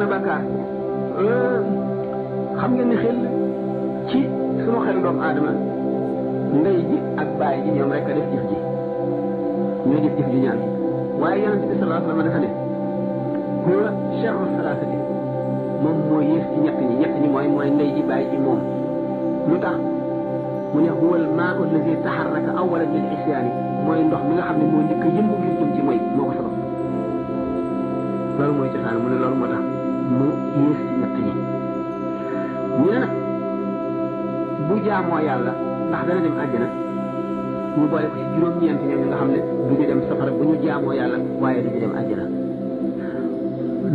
na bàkkaar xam ngeen ne xel ci sunu xel doomu aadama ndey ji ak baay ji ñoom rek a def jëf ji ñoo def jëf ji ñaan waaye yonente bi sallallahu alayhi wa sallam dafa ne huwa sharru salaasati moom moo yées ci ñett ñi mooy ndey ji baay ji moom lu tax mu ne huwa al maa'u alladi taharraka awwalan lil isyaani mooy ndox mi nga xam ne moo njëkk a yëngu ngir jëm ci mooy moo ko sabab loolu mooy cosaan mu ne loolu moo tax mu yées ci ñett ñi ñu ne nag bu jaamoo yàlla ndax dana dem àjjana ñu boole ko ci juróom-ñeent ñoom nga xam ne du ñu dem safara bu ñu jaamoo yàlla waaye du ñu dem àjjana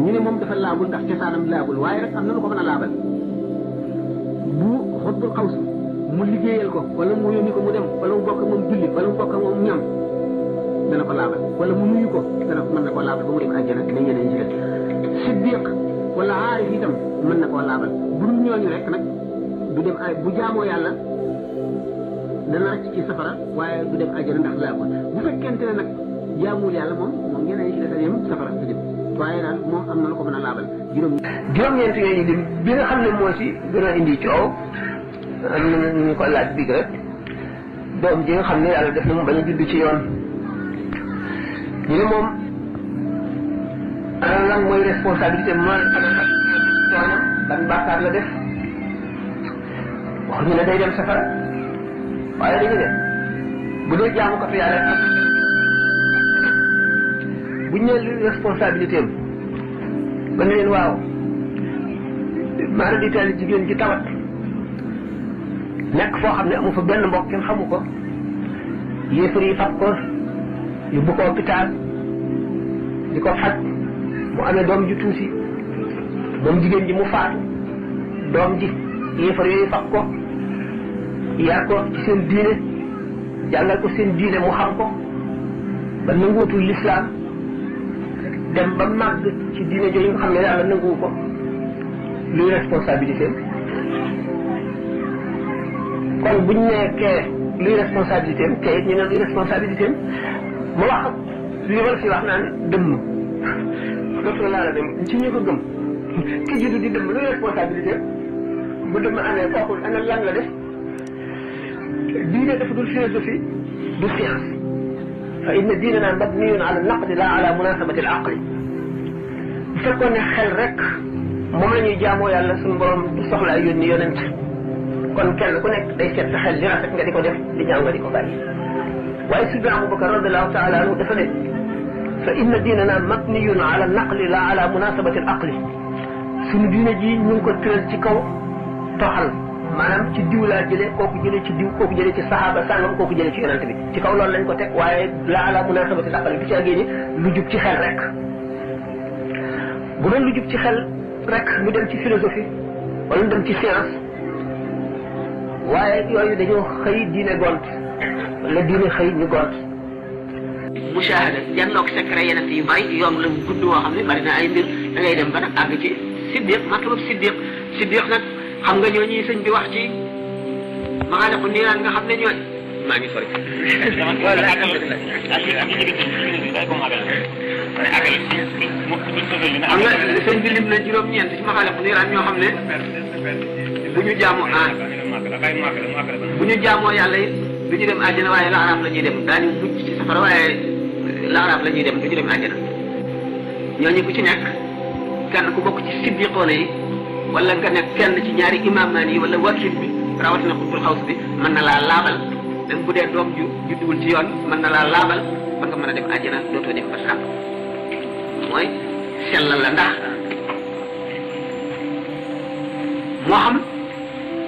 ñu ne moom dafa laabul ndax cosaanam laabul waaye rek am na lu ko mën a laabal bu xutbul xaws mu liggéeyal ko wala mu yónni ko mu dem wala mu bokk moom julli wala mu bokk moom ñam dana ko laabal wala mu nuyu ko dana mën na koo laabal ba mu dem àjjana ne ñeneen ñi siddiq wala aarif itam mën na koo laabal bu dul ñooñu rek nag du dem ay bu jaamoo yàlla dana rëcc ci safara waaye du dem àjjana ndax laabul bu fekkente ne nag jaamul yàlla moom ñeneen ñi ci des yem safara du dem waaye daal moom am na lu ko mën a laabal juróom-ñeent yooyu lim bi nga xam ne moo ci gën a indi coow am na ñu ko laaj bi rek doom ji nga xam ne yàlla def na mu bañ a judd ci yoon ñu ne moom ana lan mooy responsabilité mooy ana tooñam ban bàkkaar la def wax ñu ne day dem safara waaye dañu ne bu dee jaamu ko fi yàlla ak bu ñu nee lu responsabilité am ba ne leen waaw maanaam di teel jigéen ji tawat nekk foo xam ne amu fa benn mbokk kenn xamu ko yéefar yi fab ko yóbbu ko hôpital di ko faj mu amee doom ju tuuti moom jigéen ji mu faatu doom ji yéefar yooyu fab ko yar ko ci seen diine jàngal ko seen diine mu xam ko ba nanguutul lislaam dem ba màgg ci diine jooju nga xam ne yàlla nanguwu ko luy responsabilité kon buñ nee kee luy responsabilité am kee it ñu ne luy responsabilité am mu wax li ma la fi wax naan dëmm docteur laa la dem ci ñu ko gëm ki jiitu di dëmm luy responsabilité bu dëmm amee kooku ana lan la def diine dafa dul philosophie du science fa inna diinana mabniyun ala naqdi la ala munasabati al aqli bu fekkoon ne xel rek moom la ñuy jaamoo yàlla suñu borom du soxlaa yónni yonent kon kenn ku nekk day seet sa xel li rafet nga di ko def li ñaaw nga di ko bàyyi waaye sidna Abubakar radiallahu taala anhu dafa ne fa inna diinana mabniyun ala naqli la ala munasabati al aqli suñu diine ji ñu ngi ko tëral ci kaw toxal maanaam ci diw laa jëlee kooku jëlee ci diw kooku jëlee ci saxaaba sàngam kooku jëlee ci yonent bi ci kaw loolu lañ ko teg waaye la ala munasabati al aqli bi ci àggee ni lu jub ci xel rek bu doon lu jub ci xel rek ñu dem ci philosophie wala ñu dem ci science waaye yooyu dañoo xëy diine gont wala diine xëy ñu gont mushahada janloog secret yeneen yu bari yoon la gudd woo xam ne bari na ay mbir da ngay dem ba nag àgg ci siddiq matlub siddiq nag xam nga ñoo ñuy sëñ bi wax ci maxaaliqu niiraan nga xam ne ñooy maa ngi sori xam nga sëñ bi lim na juróom-ñeent ci maxaaliqu niiraan ñoo xam ne bu ñu jaamu bu ñu jaamoo yàlla it du ñu dem àjjana waaye laaraaf la ñuy dem daañu mucc ci safara waaye laaraaf la ñuy dem du ñu dem àjjana ñooñu ku ci nekk kenn ku bokk ci siddiqoona yi wala nga nekk kenn ci ñaari imaamaan yi wala wakil bi rawatina xutbul xaws bi mën na laa laabal même bu dee doom ju judduwul ci yoon mën na laa laabal ba nga mën a dem àjjana dootoo dem ba sàmm mooy sellal la ndax moo xam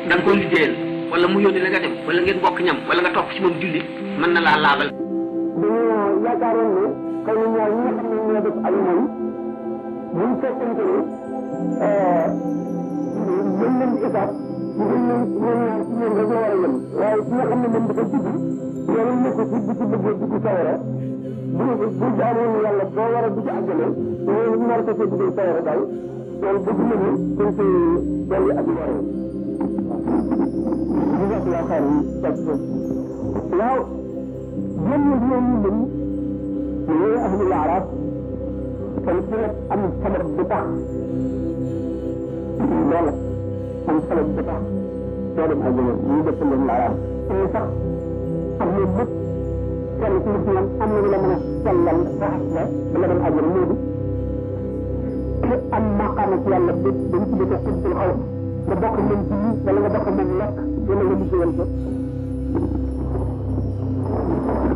da nga koy liggéeyal wala mu yónni la nga dem wala ngeen bokk ñam wala nga topp ci moom julli mën na laa laabal. dañoo yaakaaroon ne xëy na ñaar ñi nga xam ne ñoo def ay moom buñ fekkante ne mën nañ étape ñu gën leen ñoom ñaar ci ñoom rek la war a yem waaye ki nga xam ne moom dafa dugg loolu nekk ci bu ci bëggee dugg sawara bu jaamoon yàlla boo war a dugg àggale loolu nar ko see dugg sawara daal loolu bëgg nañu dañ koy dolli ak leeral jazakallahu xayran waaw ñoom ñoom ñu lim ñooy ahlul arab kon ci am sabab bu tax loolu am solo bi tax doo dem àjjana ñu def leen laaraam te sax am na lépp kenn ci nit ñoom am na ñu la mën a sellal raxas la ba nga dem àjjana moo di te am maqaama ci yàlla bi dañu tuddee ko xubtul xaw nga bokk moom ci yi wala nga bokk moom lekk wala nga liggéeyal ko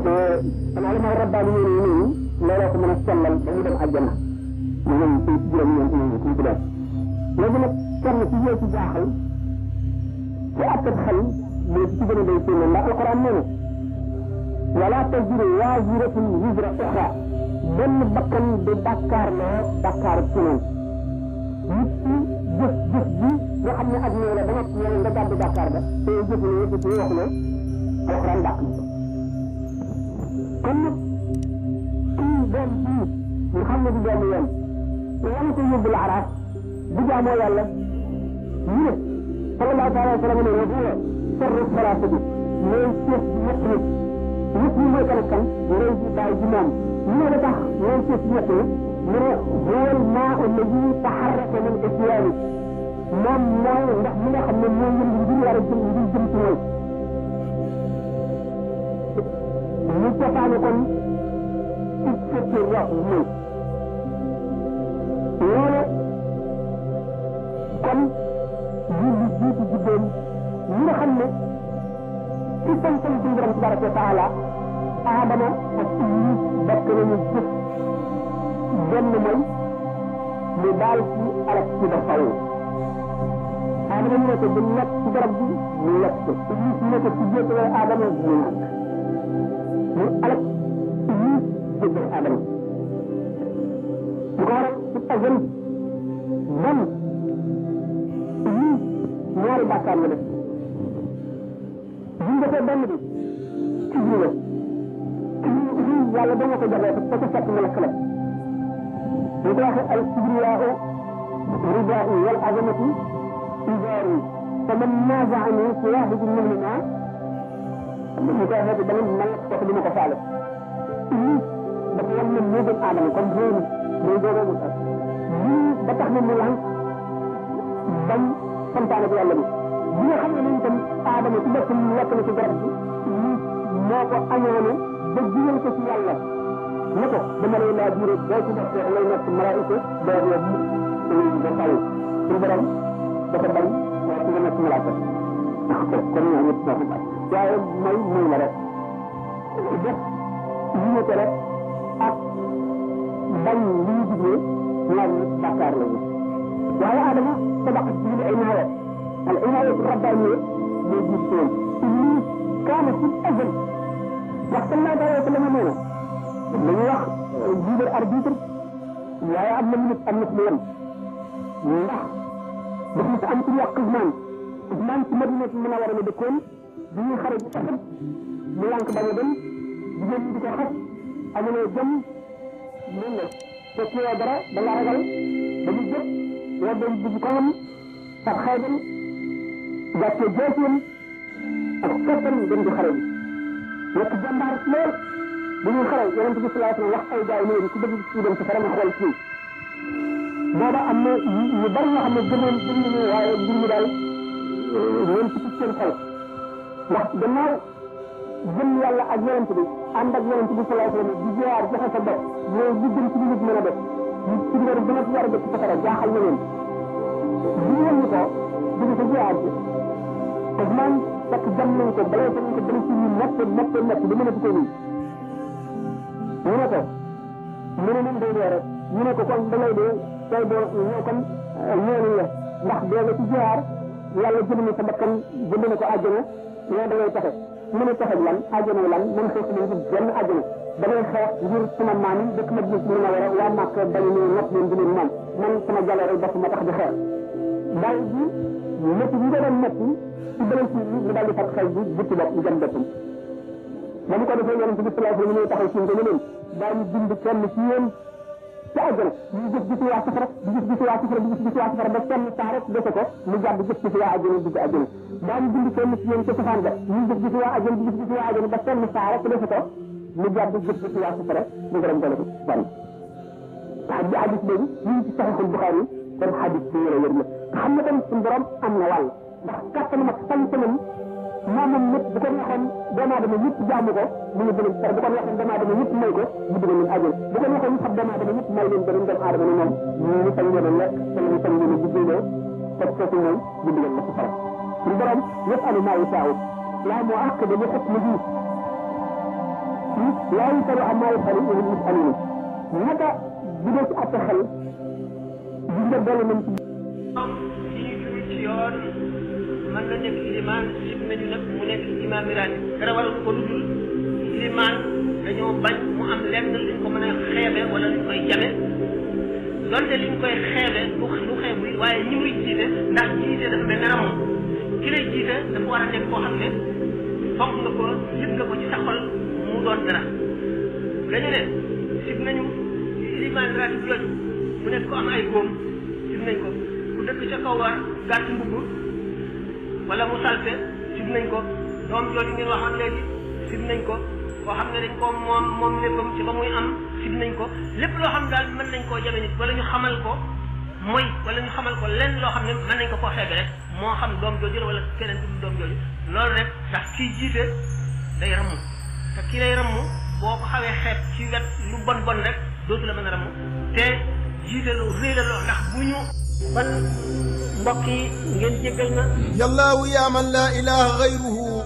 te xanaa ma rabbaani yéen yi nii looloo ko mën a sellal ba mu dem àjjana ñu ñoom ci juróom-ñeent ñu ci ci def léegi nag kenn ci yee ci jaaxal ci attab xel moo ci gën a day séené ndax alquran nee na wala taziru waaziratun wizra uxra benn bakkan du bàkkaar loo bàkkaar keneen nit ci jëf bi nga xam ne ak ñëw la ba nga ñëw nga gàddu bàkkaar ba te jëf ne yëpp ci wax ne alquran dàq na ko kon nag kii doom bii nga xam ne du doomu yoon wan ko yóbbu la araaf bu jaamoo yàlla ñu ne sallallahu taala wa sallam ne huwa sarru salaata bi mooy ceeb ñett nit ñett ñi mooy kan kan ngay ji bàyyi ji moom ñu ne la tax mooy ceeb ñett nit mu ne huwa al maa alladi taharraka min isyaani moom mooy ndax mi nga xam ne mooy yëngu ngir war a jëm ngir jëm ci mooy ñu cosaane kon ci fekkee wax mooy loolu kon julli jiitu juddoom ñi nga xam ne ci santam suñu borom tabaraka wa taala aadama ak iblis bokk nañu jëf benn mooy mu daal ci alak ci ba faw aadama ñu ne ko bu lekk ci garab bi mu lekk ko iblis ne ko ci jéetale aadama mu nàkk mu alak iblis jéetale aadama bu ko waral ci azal ban iblis ñaari bàkkaar la def bu ñu defee benn bi ci biir la yàlla dama ko jabee te ko fekk nga lakk la ñu ko waxee al kibriyaahu ridaa'i wal azamatu izaari fa man naazaani fi waahidin minhumaa ñu koy waxee ba man kooku dina ko faale iblis dafa wan ne moo gën aadama comme réeru mooy doogoomu sax lii ba tax na mu lànk bañ santaane ak yàlla bi bi nga xam ne ni itam aadama ci boppam lekk na ci garab bi moo ko añaane ba jiwal ko ci yàlla ne ko dama lay laa biire boo ci def lay nekk malaayika doo yóbbu ba taw suñu borom dafa bañ waaye ci nga nekk malaaka kon ñoo ñëpp ñoo ko bañ waaye mooy la rek def li ñu tere ak bañ li ñu digle ñaar ñi bàkkaar la ñu waaye aadama sabaqat bi ay naawe al inaayatu rabbaaniya mooy jiit toon iblis kaana fi azal wax sallallahu alayhi wa sallam nee na dañuy wax libre arbitre waaye am na minute am na ci yem ndax daf na am ci wax Usmaan ci Madina mën a war a dëkkoon bi ñuy xare ji Uhud mu lànk bañ a dem jigéen ñi di ko xas amuloo jëm mën na te ci yow dara da nga ragal dañu jëpp yow dañ dugg ko am sax xeebal gàccee jeesiyam ak kattan dem di xare ji nekk jàmbaar lool bu ñuy xare yonent bi sallallahu alayhi wa sallam wax ay gaay ne ku bëgg ci dem ci fara nga xool ci booba am na ñu bari ñoo xam ne gëmoon gëm nañu waaye mbir mi daal ñoom ci seen xol ndax gannaaw gëm yàlla ak yonent bi ànd ak yonent bi sallallahu alayhi wa sallam di jiyaar joxe sa bopp mooy li gën ci li nit mën a def ñu ci war a gën a war a def ci safara jaaxal na leen bu ñu wëññi ko dina ko jiyaar ci parce que man fekk jam nañ ko balay ko ko bëri ci ñu nekk ba mën a ko nii ñu ne ko mu ne leen day dee rek ñu ne ko kon da ngay dee tey doo ñëw kon ñëw la ndax dee nga ci jiyaar yàlla jënd na sa bakkan jënd na ko àjjana ñoo da ngay taxe mu ne taxe lan àjjana lan man xeex nañ ci benn àjjana damay xeex ngir sama maam yi dëkk ma gis mën a war a waa màkk dañu ne not leen di leen moom man sama jaloore bopp ma tax di xeex daal bi métti yi nga doon métti ci beneen ci mu daal di fat xel bi butti bopp mu jëm boppam ba mu ko defee yonent bi sallallahu alayhi wa sallam ñuy taxaw ci ko leen daañu bind kenn ci yéen ci àjjana ñu gis gis waa safara di gis gis waa safara di gis gis waa safara ba kenn saa rek dese ko mu jàdd gis gis waa àjjana dugg àjjana daañu bind kenn ci yéen ca safaan ba ñu gis gis waa àjjana di gis gis waa àjjana ba kenn saa rek dese ko mu jàdd gis gis waa safara mu gërëm ko la ko ban hadis boobu ñu ngi ci saxiixul Buxaari kon hadis bi wér la xam ne tamit suñu borom am na wàll ndax kàttanam ak sañ-sañam moom nit bu ko neexoon doomu aadama yëpp jaamu ko mu ngi bëgg bu ko neexoon doomu aadama yëpp may ko mu dugal leen àjjana bu ko neexoon ñu xam doomu aadama yëpp may leen beneen doomu aadama ne moom ñu sañ leen a lekk te ñu sañ leen a jubbee teg foofu ñoom ñu dugal la ci faram suñu borom yëpp alu maa yasaaw laa moo àq dañu xet na bii laa yusalu am maa yusalu wa hum yusaluun naka bu dee ci atte xel di nga doole nañ ci ci yoon mën na nekk ilimaan sib nañu nag mu nekk imaam miraani dara waral ko lu dul ilimaan dañoo bañ mu am lenn luñ ko mën a xeebe wala luñ koy jame donte liñ koy xeebe lu xeebul waaye ñi muy jiite ndax jiite dafa mel ne ramu ki lay jiite dafa war a nekk koo xam ne fonk nga ko yëg nga ko ci sa xol mu doon dara dañu ne sib nañu ilimaan miraani jooju mu nekk ko am ay góom sib nañ ko ku dëkk ca kaw war gàtt mbubb wala mu salte sib nañ ko doom jooju ngeen waxoon léegi sib nañ ko koo xam ne dañ ko moom léppam ci ba muy am sib nañ ko lépp loo xam daal mën nañ koo jame nit wala ñu xamal ko mooy wala ñu xamal ko lenn loo xam ne mën nañ ko koo xeebe rek moo xam doom jooju la wala keneen du doom jooju loolu rek ndax kii jiite day ramm te kii lay ramm boo ko xawee xeeb ci wet lu bon bon rek dootu la mën a ramm te jiite lu réy la loo ndax bu ñu ban mbokk yi ngeen jéggal na yallaahu yaa man laa ilaaha gayruhu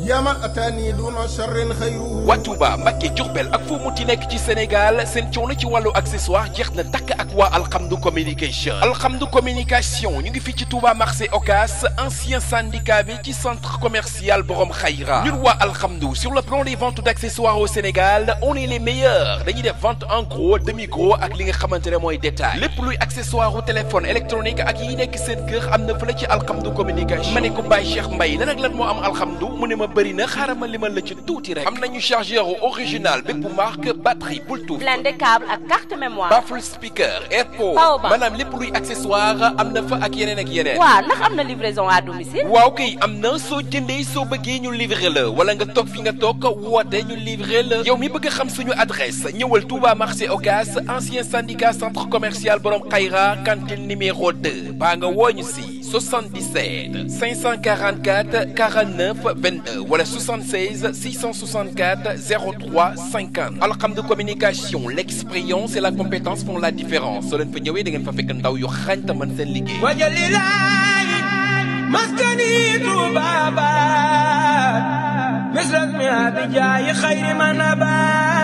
yaa man ataani duna sharrin xayruhu waa Touba Mbacké Diourbel ak fu mu ti nekk ci Sénégal seen coono ci wàllu accessoire jeex na takk ak waa Alhamdu communication Alhamdu communication ñu ngi fii ci Touba marché Ocass ancien syndicat bi ci centre commercial Borom Khayra ñun waa Alhamdu sur le plan des ventes d'accessoires au Sénégal on est les meilleurs dañuy def vente en gros demi gros ak li nga xamante ne mooy détail lépp luy accessoire au téléphone électronique ak yi nekk seen kër am na fële ci Alhamdu communication ma ne ko Baye Cheikh Mbaye lan ak lan moo am Alhamdu mu ne ma bëri na xaaral ma limal la ci tuuti rek am nañu chargeur original bépp marque batterie Bluetooth blindé câble ak carte mémoire baffle speaker airpod maanaam lépp luy accessoire am na fa ak yeneen ak yeneen waaw ndax am na livraison à domicile waaw kay am na soo jëndee soo bëggee ñu livrer la wala nga toog fi nga toog woote ñu livrer la yow mi bëgg a xam suñu adresse ñëwal Touba marché Ocass ancien syndicat centre commercial Borom Khayra cantine numéro 2 baa nga wooñu si 77 544 49 22 wala 76 664 03 50 Alhamdu communication l'expérience et la compétence font la différence soo leen fa ñëwee da ngeen fa fekk ndaw yu xañta mën seen liggéey wajalilaahi maskani tubabat misras mi abijaayi xayri man abat